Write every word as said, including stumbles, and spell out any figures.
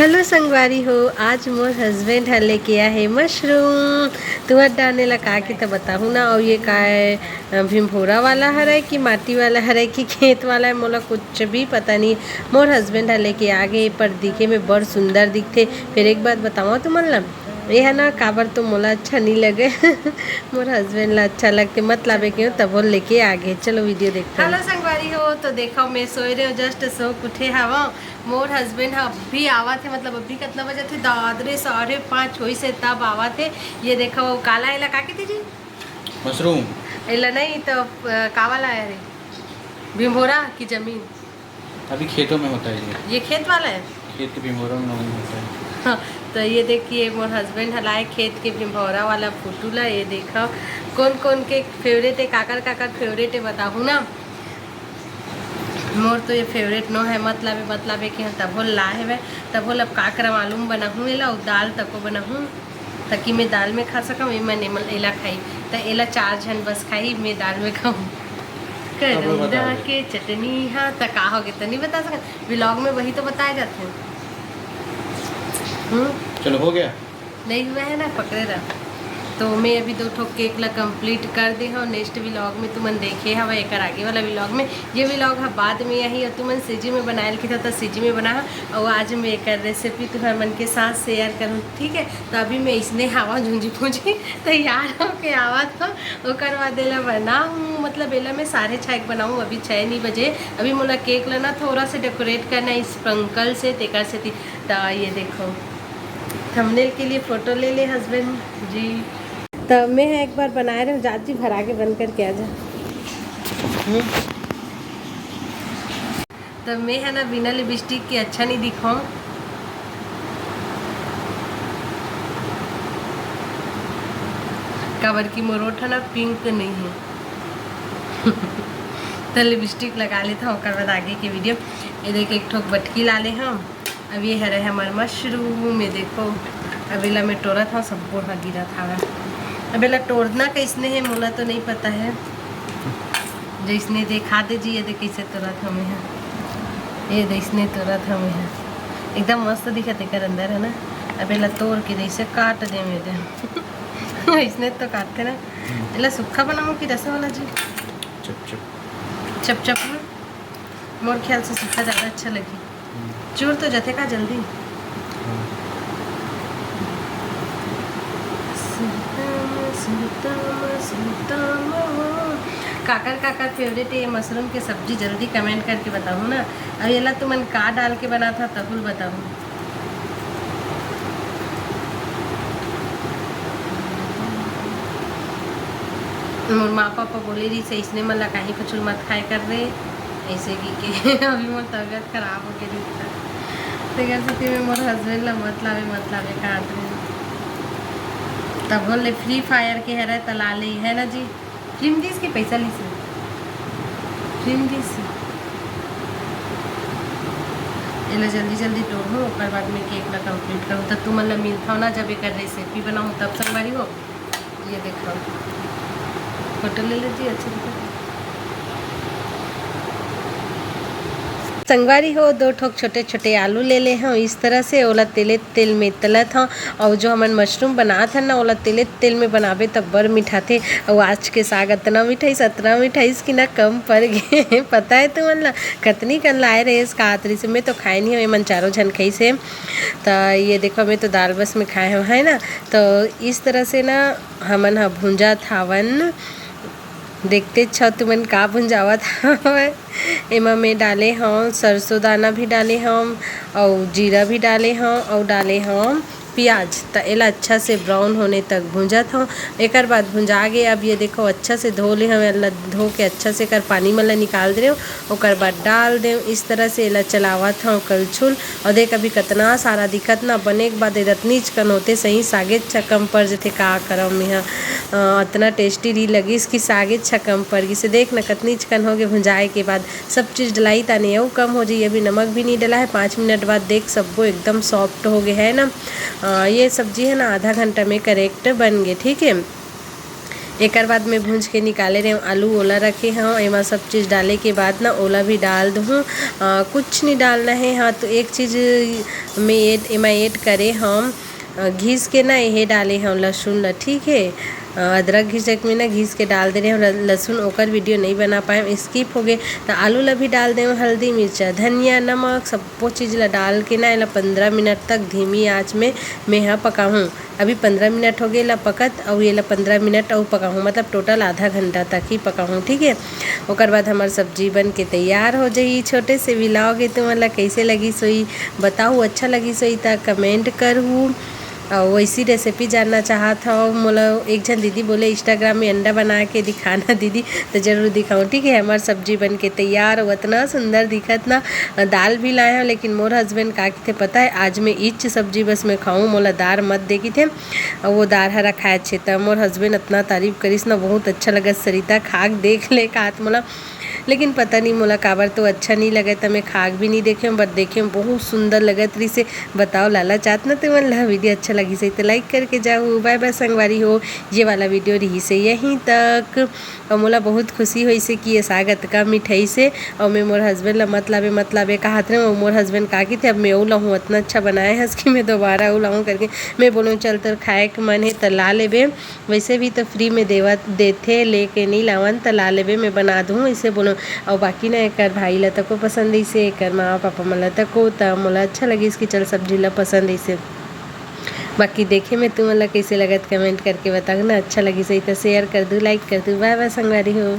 Hello संगवारी हो, आज मोर husband ह लेके आए हे mushroom। तुहर डाहर ला का के त बताहूँ ना, अउ ये का ए, भिंभोरा वाला हरय कि माटी वाला हरय कि खेत वाला हे, मोला कुछ भी पता नहीं। मोर husband ह लेके आ गे, पर दिखे में बड़ सुंदर दिखथे। फिर एक बात बतावं तुमन ला, ये ह ना काबर तो मोला अच्छा नहीं लगे मोर husband ला अच्छा लगथे, मतलब है क्यों तब वो लेके आ गे। चलो video देखते हैं। Hello संगवारी हो, तो देखो मैं सोए रहे हूँ, just सो के उठे हवं। मोर husband ह अभी आवत हे, मतलब अभी कितना बजे थे, दादरे साढ़े पाँच होइस हे तब आवत हे। ये देखो काला एला का कथे जी? Mushroom। एला नहीं तो अ, का वाला हे रे, भिंभोरा की जमीन? अभी खेतों में होता है ये। ये खेत वाला है? खेत के भिंभोरा में नहीं होता है। हाँ, तो ये देखिए मोर husband ह लाए खेत के भिंभोरा वाला फोटो ला। ये देखो कौन कौन के favourite हे, काकर काकर favourite हे बताहूँ ना। मोर तो ये favourite नो हे, मतलब हे, मतलब हे कि हम तभो ला हेवे, तभो ला अब का करम, आलू में बनाहूँ एला, अउ दाल तको बनाहूँ, ताकि मैं दाल में खा सकम, ये मन एमन एला खाई, त एला चार झन बस खाई, मैं दाल में खाऊँ। अब वो बता करौंदा दे। के चटनी, हाँ, त का हो गे, त नहीं बता सकम, vlog में वही तो बताए जाथे। हम्म। चलो, हो गया। नहीं हुआ है ना, पकड़े रह। तो मैं अभी दो ठो cake ला complete कर दे हूँ। Next vlog में तुमन देखे हवा, एकर आगे वाला vlog में। ये vlog ह बाद में आही, अउ तुमन CG में बनाए ल किथा, त CG में बना हा। अउ आज मैं एकर recipe तुहर मन के साथ share करूँ, ठीक है? तो अभी मैं इसने हवा झुंझी फुंझी तैयार होके आवत हूँ, ओकर बाद एला बनाहूँ। मतलब एला मैं साढ़े छः के बनाऊँ, अभी छः नहीं बजे। अभी मोला cake ला ना थोड़ा से decorate करना है sprinkle से, तेकर सेती। त ये देखो, thumbnail के लिए फोटो ले ले husband जी। त मैं ह एक बार बनाए रहे हूँ, जात जी भरा के बंद करके आ जा। हम्म। त मैं ह ना बिना lipstick के अच्छा नहीं दिखूँ। काबर कि मोर ओठ ह ना pink नहीं है। त lipstick लगा लेता हूँ, ओकर बाद आगे के video। ये देख, एक ठोक बटकी ला ले हम। अब ये हरे हमर mushroom, ये देखो, अब एला मैं टोरत हव, सब्बो ह गिरत हवय। अब एला टोरना कइसने हे, मोला तो नहीं पता है। जइसने देखा दे जी, ये दे कइसे टोरत हव मैं ह, ये दइसने टोरत हव मैं ह। एकदम मस्त दिखत एकर अंदर, है ना। अब एला तोर के जइसे काट दे मैं दे। अइसने तो काटथे ना। एला सूखा बनाऊँ कि रसा वाला जी? चप चप। चप चप ना? मोर ख्याल से सूखा ज़्यादा अच्छा लगही। हम्म। चूर तो जथे का जल्दी। हाँ। सीतम, सीतम, सीतम। काकर काकर favourite हे ये mushroom के सब्जी, जल्दी comment करके बताहू ना। अउ एला तुमन का डाल के बनाथा, तहू ल बताहू। मोर माँ पापा बोले रहिस, "अइसने मन ला काहीं कुछु मत खाए कर रे।" अइसे कि के अभी मोर तबीयत खराब हो गे रहिस, तेकर सेती में मोर husband ला मत लावे, मत लावे कहत रहिस। तब बोले Free Fire के हरे त ला ले, है ना जी? Free में दिस के पैसा लिस? Free में दिस। एला जल्दी जल्दी टोरहूँ, ओकर बाद में cake ला complete करहूँ। त तुमन ला मिलथव ना, जब एकर recipe बनाहूँ तब संगवारी हो। ये देखो, फोटो ले लीजिए, अच्छा दिखा। संगवारी हो, दो ठोक छोटे छोटे आलू ले ले हव, इस तरह से ओला तेले तेल में तलत हव। अउ जो हमन mushroom बनात हन ना, ओला तेले तेल में बनाबे तब बड़ मिठाथे। अउ आज के साग अतना मिठाइस, अतना मिठाइस कि ना कम पड़ गे। पता है तुमन ला, कतनी कन लाए रहे इस कातरी से, मैं तो खाए नहीं हव, एमन चारों झन खाइस हे। त ये देखो, मैं तो दाल बस में खाए हव, है ना। तो इस तरह से ना हमन ह भुंजात हावन। देखते छव तुमन का भुंजावत हवय। एमा मैं डाले हव सरसों दाना भी डाले हव, अउ जीरा भी डाले हव, अउ डाले हव प्याज। त एला अच्छा से brown होने तक भूंजत हव। एकर बाद भुंजा गे। अब ये देखो, अच्छा से धो ले हव, एला धो के अच्छा से एकर पानी मन ला निकाल दे रेव, ओकर बाद डाल देव। इस तरह से एला चलावत हव कलछुल। अउ देख, अभी कतना सारा दिखत ना, बने के बाद एदतनीच कन होते सही, सागेच छकम पर जथे, का करव मेहा। अ, अतना tasty रही लगिस कि सागेच छकम पर गिसे। देख ना, कतनीच कन होगे भुंजाए के बाद। सब चीज डलाई ताने अउ कम हो जाई, अभी नमक भी नहीं डला है। पाँच मिनट बाद देख, सब्बो एकदम soft हो गए है ना। अ, ये सब्जी है ना, आधा घंटा में correct बन गए, ठीक है। एकर बाद मैं भूंज के निकाले रहे हूँ आलू, ओला रखे हूँ। एमा सब चीज़ डाले के बाद ना ओला भी डाल दूँ। कुछ नहीं डालना है। हाँ, तो एक चीज़ मैं ऐड, एमा ऐड करे हम घिस के ना, यही डाले हम लहसुन ला, ठीक है। अदरक घिसक में ना घिस के डाल दे रहे हम लहसुन, ओकर वीडियो नहीं बना पाए, स्किप हो गए। तो आलू ला भी डाल दे, हल्दी, मिर्चा, धनिया, नमक, सब्बो चीज़ ला डाल के ना एला पंद्रह मिनट तक धीमी आँच में मैं हा पकाहूँ। अभी पंद्रह मिनट हो गए ला पकत, अउ एला पंद्रह मिनट अउ पकाहूँ, मतलब टोटल आधा घंटा तक ही पकाहूँ, ठीक है। ओकर बाद हमार सब्जी बन के तैयार हो जाही। छोटे से व्लॉग है, तुमन ला कैसे लगी सोई बताओ, अच्छा लगी सोई त कमेंट करहू। और वैसी रेसिपी जानना चाहत हो, मोला एक झन दीदी बोले इंस्टाग्राम में अंडा बना के दिखाना दीदी, तो जरूर दिखाऊँ, ठीक है। हमार सब्जी बन के तैयार, वो इतना सुंदर दिखत ना। दाल भी लाए हो, लेकिन मोर हस्बैंड का किथे पता है, आज मैं इच सब्जी बस मैं खाऊँ, मोला दार मत दे किथे। और वो दार हरा खाए छे, त मोर हस्बैंड इतना तारीफ करिस ना, बहुत अच्छा लगत सरिता, खाक देख ले कात मोला। लेकिन पता नहीं मोला काबर तो अच्छा नहीं लगे, त मैं खाक भी नहीं देखे, but देखे बहुत सुंदर लगत रही से। बताओ लाला चाहत ना तुमन ला वीडियो अच्छा लगी से तो लाइक करके जाओ। बाय बाय संगवारी हो, ये वाला वीडियो रही से यहीं तक। और मोला बहुत खुशी होई से कि ये साग अतका मिठाई से, और मैं मोर हस्बैंड ला मत लाबे मत लाबे कहत रहे, और मोर हस्बैंड का किथे अब मैं ऊ लाहूँ, इतना अच्छा बनाए हस कि मैं दोबारा ऊ लाहूँ करके। मैं बोलूँ चल तोर खाए के मन है त ला लेबे, वैसे भी तो फ्री में देवत देथे, लेके नहीं लावन त ला लेबे, मैं बना दूँ, ऐसे बोलूँ। और बाकी ना एकर भाई ला तको पसंद इसे, एकर माँ पापा मन ला तको, त मोला अच्छा लगिस कि चल सब्जी ला पसंद इसे। बाकी देखे में तुमन ला कैसे लगत कमेंट करके बताओ ना, अच्छा लगिस है तो शेयर कर दू, लाइक कर दू। बाय बाय संगवारी हो।